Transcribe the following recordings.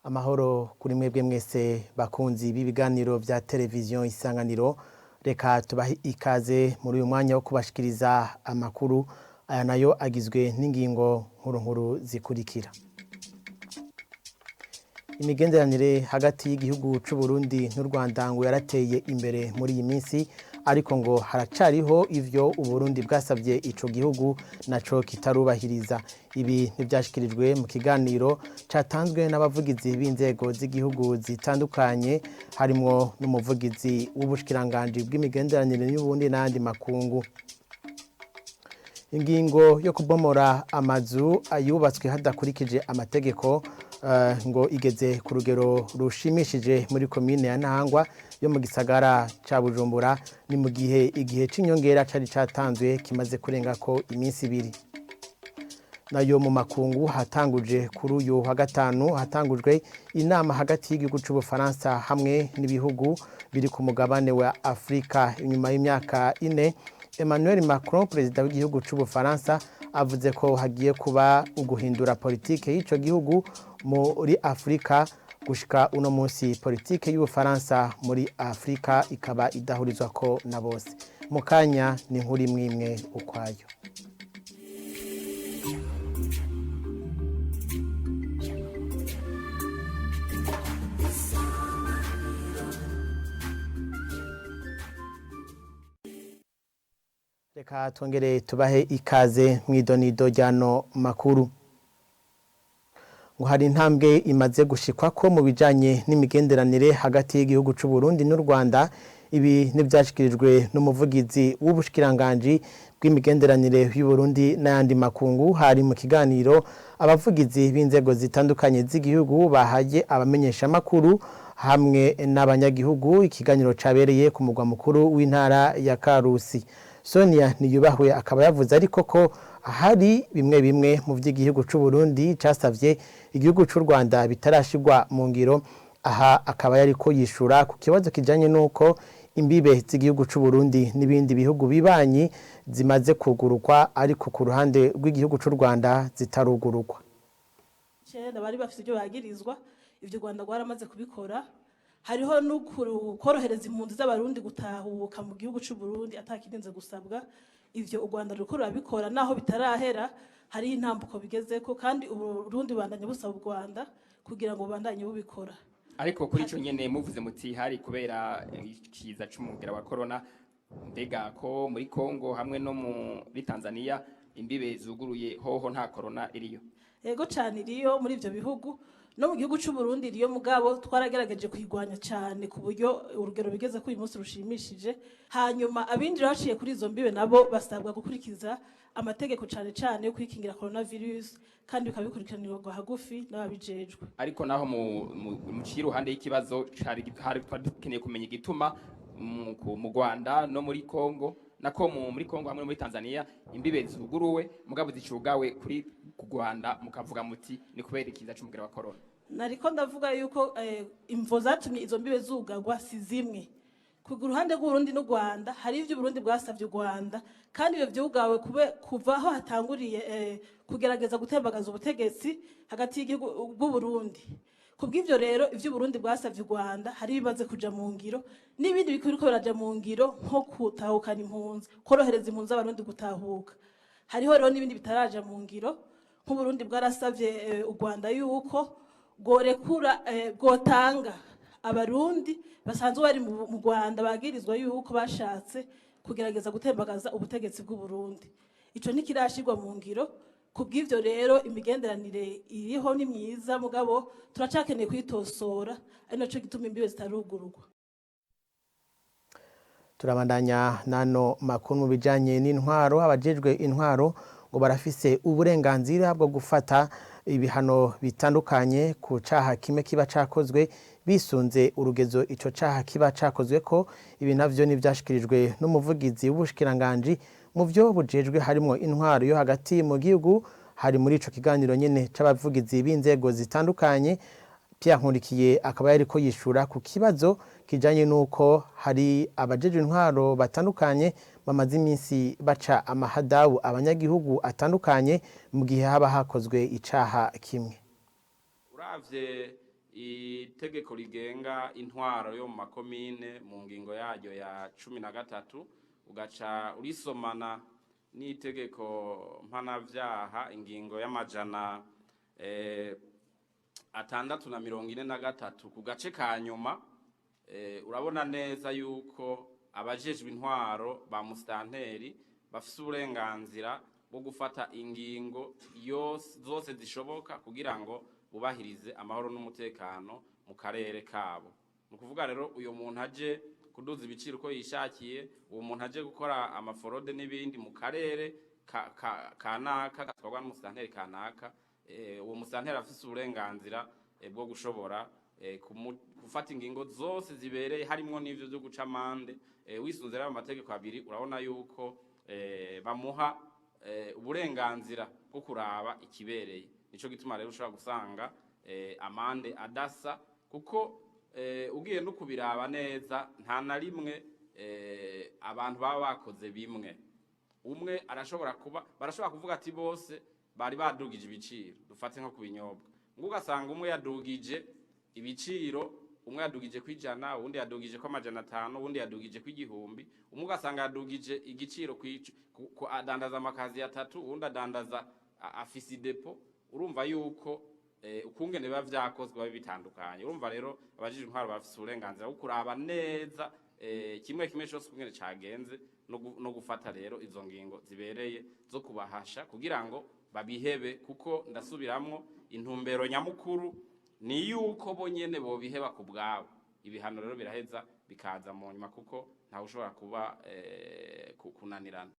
Amahoro kuri mwebwe mwese bakunzi b'ibiganiro vya televiziyo Isanganiro. Reka tubahe ikaze muri uyu mwanya wo kubashikiriza amakuru. Aya nayo agizwe n'ingingo nkuru nkuru zikurikira: Imigenderanire hagati y'igihugu c'u Burundi n'u Rwanda ngo yarateye imbere muri iyi minsi, ariko ngo haracariho ivyo Uburundi bwasabye ico gihugu naco kitarubahiriza. Ibi ntivyashikirijwe mu kiganiro catanzwe n'abavugizi b'inzego z'igihugu zitandukanye, harimwo n'umuvugizi w'ubushikiranganji bw'imigenderanire y'Uburundi n'ayandi makungu. Ingingo yo kubomora amazu ayubatswe hadakurikije amategeko ngo igeze ku rugero rushimishije muri komine ya Ntahangwa yo mu gisagara ca Bujumbura, ni mu gihe igihe c'inyongera cari catanzwe kimaze kurengako iminsi 2. Nayo mu makungu, hatanguje kuri uyu wa gatanu hatangujwe inama hagati y'igihugu c'Ubufaransa hamwe n'ibihugu biri ku mugabane wa Afrika inyuma y'imyaka 4. Emmanuel Macron, perezida w'igihugu c'Ubufaransa, avuze ko hagiye kuba uguhindura politike y'ico gihugu muri Afrika. Gushika uno munsi, politike y'Ubufaransa muri Afrika ikaba idahurizwako na bose. Mu kanya ni inkuru imwe imwe ukwayo. Reka twongere tubahe ikaze mw'idonido ryano makuru. Ngo hari intambwe imaze gushikwa ko mu bijanye n'imigenderanire hagati y'igihugu c'u Burundi n'u Rwanda. Ibi ntivyashikirijwe n'umuvugizi w'ubushikiranganji bw'imigenderanire y'u Burundi n'ayandi makungu. Hari mu kiganiro abavugizi b'inzego zitandukanye z'igihugu bahaye abamenyeshamakuru hamwe n'abanyagihugu. Ikiganiro cabereye ku mugwa mukuru w'intara ya Karusi. Sonia Niyubahwe akaba yavuze ariko ko hari bimwe bimwe mu vy'igihugu c'u Burundi casavye igihugu c'u Rwanda bitarashirwa mu ngiro. Aha akaba yariko yishura ku kibazo kijanye nuko imbibe z'igihugu c'u Burundi n'ibindi bihugu bibanyi zimaze kugurukwa, ariko ku ruhande rw'igihugu c'u Rwanda zitarugurukwa. 9 bari bafite ibyo bagirizwa, ivyo Rwanda rwaramaze kubikora. Hariho no korohereza impunzi z'Abarundi gutahuka mu gihugu c'u Burundi atakirinze gusabwa. Ivyo u Rwanda ruriko rurabikora, naho bitarahera hariho intambuko bigezeko, kandi Uburundi bubandanya busaba u Rwanda kugira ngo bubandanye bubikora. Ariko kuri ico nyene muvuze muti hari kubera ikiza c'umugera wa corona, mbega ko muri Kongo hamwe no muri Tanzania imbibe zuguruye, hoho nta corona iriyo? Yego cane, iriyo muri ivyo bihugu, no mu gihugu c'u Burundi iriyo, mugabo twaragerageje kuyigwanya cane ku buryo urugero bigeze ko uyu munsi rushimishije. Hanyuma abinjira baciye kuri izo mbibe nabo basabwa gukurikiza amategeko, cane cane yo kwikingira coronavirus, kandi bikabikurikiranirwa hagufi n'ababijejwe. Ariko naho muciye iruhande y'ikibazo cari, hari twari dukeneye kumenya igituma mu Rwanda no muri Kongo, nako muri Kongo hamwe no muri Tanzania imbibe zuguruwe, mugabo zicugawe kuri ku Rwanda, mukavuga muti ni kubera ikiza c'umugera wa corona. Nariko ndavuga yuko imvo zatumye izo mbibe zugagwa si zimwe. Ku ruhande rw'Uburundi n'u Rwanda, hari ivyo Uburundi bwasavye u Rwanda, kandi ivyo vyugawe kuva aho hatanguriye kugerageza gutembagaza ubutegetsi hagati y'igihugu bw'Uburundi. Kubw'ivyo rero, ivyo Uburundi bwasavye u Rwanda hari bimaze kuja mu ngiro n'ibindi biriko biraja mu ngiro, nko gutahukana impunzi, korohereza impunzi z'Abarundi gutahuka. Hariho rero n'ibindi bitaraja mu ngiro, nk'Uburundi bwarasavye u Rwanda yuko bworekura, bwotanga Abarundi basanzwe bari mu Rwanda bagirizwa yuko bashatse kugerageza gutembagaza ubutegetsi bw'Uburundi. Ico ntikirashirwa mu ngiro. Kubw'ivyo rero, imigenderanire iriho ni myiza, mugabo turacakeneye kwitosora, ari naco gituma imbibe zitarugururwa. Turabandanya nano makuru mu bijanye n'intwaro. Abajejwe intwaro ngo barafise uburenganzira bwo gufata ibihano bitandukanye ku caha kimwe kiba cakozwe, bisunze urugezo ico caha kiba cakozwe ko. Ibi navyo nivyashikirijwe n'umuvugizi w'ubushikiranganji mu vyo bujejwe harimwo intwaro yo hagati mu gihugu. Hari muri ico kiganiro nyene c'abavugizi b'inzego zitandukanye. Pierre Nkurikiye akaba yariko yishura ku kibazo kijanye nuko hari abajejwe intwaro batandukanye bamaze iminsi baca amahadabu abanyagihugu atandukanye mu gihe haba hakozwe icaha kimwe. Uravye Itegeko rigenga intwaro yo mu makomine mu ngingo yaryo ya 13, ugaca urisomana n'itegeko mpanavyaha ingingo y'amajana 643 ku gace ka nyuma, urabona neza yuko abajejwe intwaro ba musitanteri bafise uburenganzira bwo gufata ingingo yose zose zishoboka kugira ngo bubahirize amahoro n'umutekano mu karere kabo. Ni ukuvuga rero, uyu muntu aje kuduza ibiciro uko yishakiye, uwo muntu aje gukora amaforode n'ibindi mu karere kanaka gatwarwa n'umusitanteri kanaka, uwo musitanteri afise uburenganzira bwo gushobora gufata ingingo zose zibereye, harimwo n'ivyo vyo guca amande. Wisunze rero amategeko abiri, urabona yuko bamuha uburenganzira bwo kuraba ikibereye. Nico gituma rero ushobora gusanga amande adasa, kuko ugiye no kubiraba neza, nta na rimwe abantu baba bakoze bimwe. Umwe arashobora kuba, barashobora kuvuga ati bose bari badugije ibiciro, dufate nko ku binyobwa, ngo ugasanga umwe yadugije ibiciro, umwe yadugije ku 100, uwundi yadugije ko 500, uwundi yadugije ku 1000. Umwe ugasanga yadugije igiciro ku adandaza amakazi atatu, uwundi adandaza afise idepo. Urumva yuko ukungene biba vyakozwe biba bitandukanye. Urumva rero, abajejwe intwaro bafise uburenganzira bwo kuraba neza kimwe kimwe cose ukungene cagenze, no gufata rero izo ngingo zibereye zo kubahasha kugira ngo babihebe, kuko ndasubiramwo, intumbero nyamukuru ni yuko bo nyene bobiheba ku bwabo. Ibihano rero biraheza bikaza mu nyuma, kuko ntawe ushobora kuba kunanirana.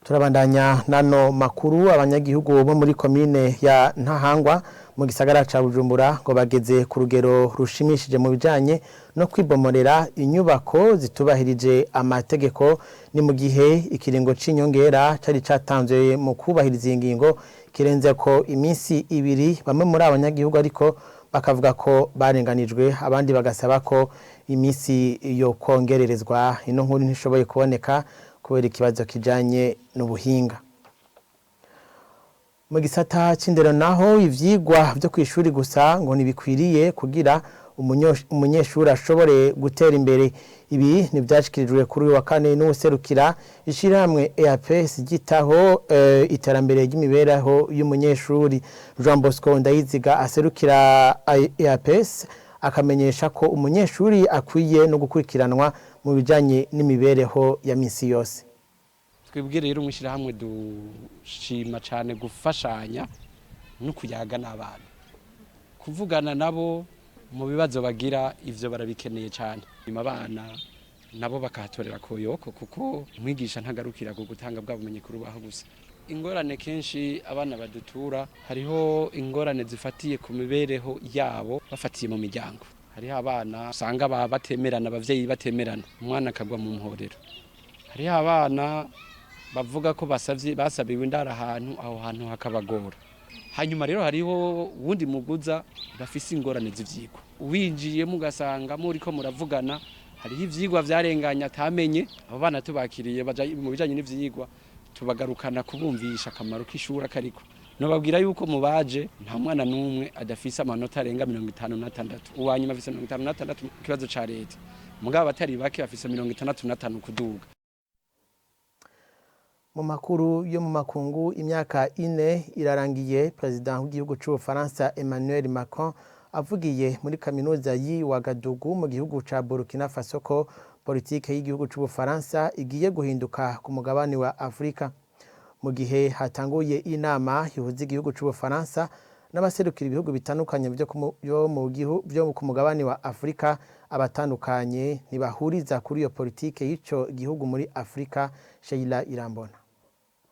Turabandanya nano makuru. Abanyagihugu bo muri komine ya Ntahangwa mu gisagara ca Bujumbura ngo bageze ku rugero rushimishije mu bijanye no kwibomorera inyubako zitubahirije amategeko. Ni mu gihe ikiringo c'inyongera cari catanzwe mu kubahiriza iyi ngingo kirenze ko iminsi 2. Bamwe muri abanyagihugu ariko bakavuga ko barenganijwe, abandi bagasaba ko iminsi yo kongererezwa. Ino nkuru ntishoboye kuboneka kubera ikibazo kijanye n'ubuhinga. Mu gisata c'indero naho, ivyigwa vyo kw'ishuri gusa ngo ntibikwiriye kugira umunyeshuri ashobore gutera imbere. Ibi ntibyashikirijwe kuri uyu wa kane n'uwuserukira ishyirahamwe EAPS ryitaho iterambere ry'imibereho y'umunyeshuri. Jean Bosco Ndayiziga aserukira EAPS akamenyesha ko umunyeshuri akwiye no gukurikiranwa mu bijanye n'imibereho ya minsi yose. Twebwe rero mwishyirahamwe dushima cyane gufashanya no kuyaga n'abana, kuvugana nabo mu bibazo bagira. Ivyo barabikeneye cyane. Nyuma abana nabo bakahatorera koyoko, kuko umwigisha ntagarukira ku gutanga bwa bumenyi ku rubaho gusa. Ingorane kenshi abana badutura, hariho ingorane zifatiye ku mibereho yabo, bafatiye mu miryango. Hariho abana usanga batemerana, abavyeyi batemerana, umwana akagwa mu mporero. Hariho abana bavuga ko basavye, basabiwe indaro ahantu, aho hantu hakabagora. Hanyuma rero hariho wundi muguza bafise ingorane z'ivyigwa, winjiyemo ugasanga muriko muravugana, hariho ivyigwa vyarenganye atamenye. Abo bana tubakiriye baja mu bijanye n'ivyigwa, tubagarukana kubumvisha akamaro k'ishuri akariko. Nobabwira yuko mubaje nta mwana n'umwe adafise amanota arenga 56. Uwanyuma afise 56 mu kibazo ca leta, mugabo abatari bake bafise 65 kuduga. Mu makuru yo mu makungu, imyaka 4 irarangiye perezida w'igihugu c'Ubufaransa Emmanuel Macron avugiye muri kaminuza y'i Ouagadougou mu gihugu ca Burkina Faso ko politike y'igihugu c'Ubufaransa igiye guhinduka ku mugabane wa Afrika. Mu gihe hatanguye inama ihuza igihugu c'Ubufaransa n'abaserukira ibihugu bitandukanye byo ku mugabane wa Afrika, abatandukanye ntibahuriza kuri iyo politike y'ico gihugu muri Afrika. Sheila Irambona.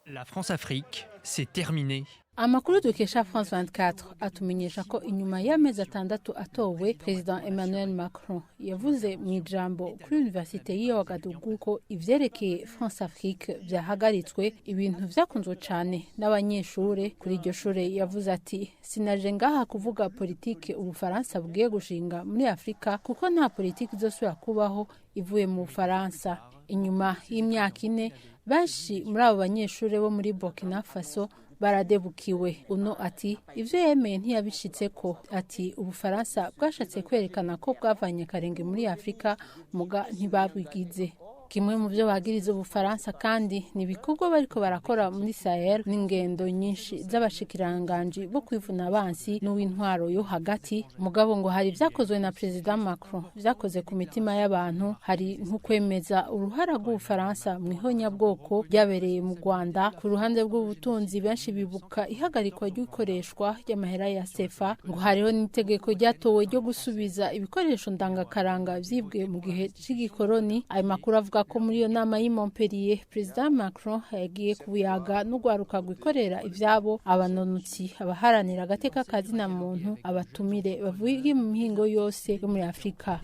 La France-Afrique, c'est terminé. Amakuru dukesha France 24 atumenyesha ko inyuma y'amezi 6 atowe, President Emmanuel Macron yavuze mu ijambo kuri Université y'i Ouagadougou ko ivyerekeye France Afrique vyahagaritswe, ibintu vyakunzwe cane n'abanyeshure kuri iryo shure. Yavuze ati: "Sinaje ngaha kuvuga politike Ubufaransa bugiye gushinga muri Afrika, kuko nta politike izosubira kubaho ivuye mu Bufaransa." Inyuma y'imyaka 4, benshi muri abo banyeshure bo muri Burkina Faso Baradebukiwe. Uno ati ivyo yemeye ntiyabishitseko. Ati Ubufaransa bwashatse kwerekana ko bwavanye akarenge muri Afrika, muga ntibabigize. Kimwe mu byo bagiriza Ubufaransa kandi ni ibikorwa bariko barakora muri Sahel n'ingendo nyinshi z'abashikiranganji bo kwivuna abansi n'uw'intwaro yo hagati. Mugabo ngo hari vyakozwe na Perezida Macron vyakoze ku mitima y'abantu, hari nko kwemeza uruhara rw'Ubufaransa mu ihonyabwoko ryabereye mu Rwanda. Ku ruhande rw'ubutunzi, benshi bibuka ihagarikwa ry'ikoreshwa ry'amahera ya CFA. Ngo hariho n'itegeko ryatowe ryo gusubiza ibikoresho ndangakaranga vyibwe mu gihe c'igikoroni. Ayo makuru avuga ko muri iyo nama y'i Montpellier, Perezida Macron yagiye kubuyaga n'urwaruka rwikorera ivyabo, abanonotsi, abaharanira agateka kazina muntu, abatumire bavuye mu mihingo yose yo muri Afrika.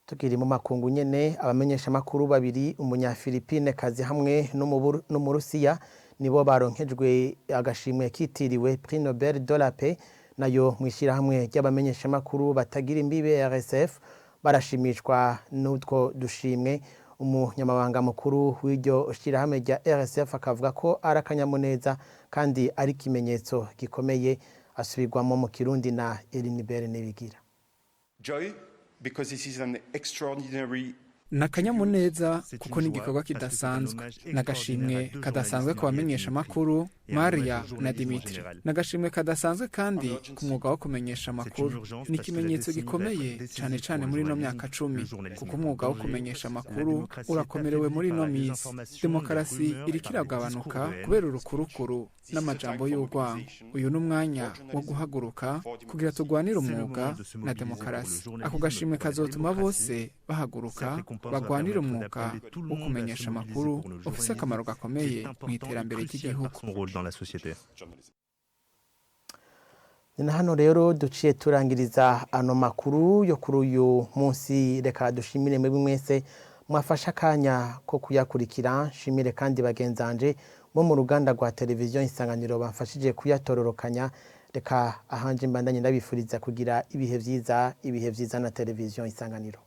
Tukiri mu makungu nyene, abamenyeshamakuru babiri, Umunyafilipine kazi hamwe n'Umurusiya, nibo baronkejwe agashimwe kitiriwe Prix Nobel de la Paix. Nayo mw'ishyirahamwe ry'abamenyeshamakuru batagira imbibe RSF barashimishwa n'utwo dushimwe. Umunyamabanga mukuru w'iryo shyirahamwe rya RSF akavuga ko ari akanyamuneza kandi ari ikimenyetso gikomeye. Asubirwamo mu Kirundi na Elinibere Nibigira. Joy, because this is an extraordinary Ni akanyamuneza kuko ni igikorwa kidasanzwe, ni agashimwe kadasanzwe ku bamenyesha amakuru Maria na Dimitri, ni agashimwe kadasanzwe kandi ku mwuga wo kumenyesha amakuru. Ni ikimenyetso gikomeye cyane cyane muri ino myaka 10, kuko umwuga wo kumenyesha amakuru urakomerewe muri ino minsi. Demokarasi iriko iragabanuka kubera urukurukuru n'amajambo y'urwango. Uyu ni umwanya wo guhaguruka kugira turwanire umwuga na demokarasi. Ako gashimwe kazotuma bose bahaguruka bagwanire umwuga wo kumenyesha amakuru ufise akamaro gakomeye mu iterambere ry'igihugu. Ni na hano rero duciye turangiriza ano makuru yo kuri uyu munsi. Reka dushimire mwebwe mwese mwafashe akanya ko kuyakurikira. Nshimire kandi bagenzanje bo mu ruganda rwa Televiziyo Isanganiro bamfashije kuyatororokanya. Reka ahanje mbandanye ndabifuriza kugira ibihe vyiza, ibihe vyiza na Televiziyo Isanganiro.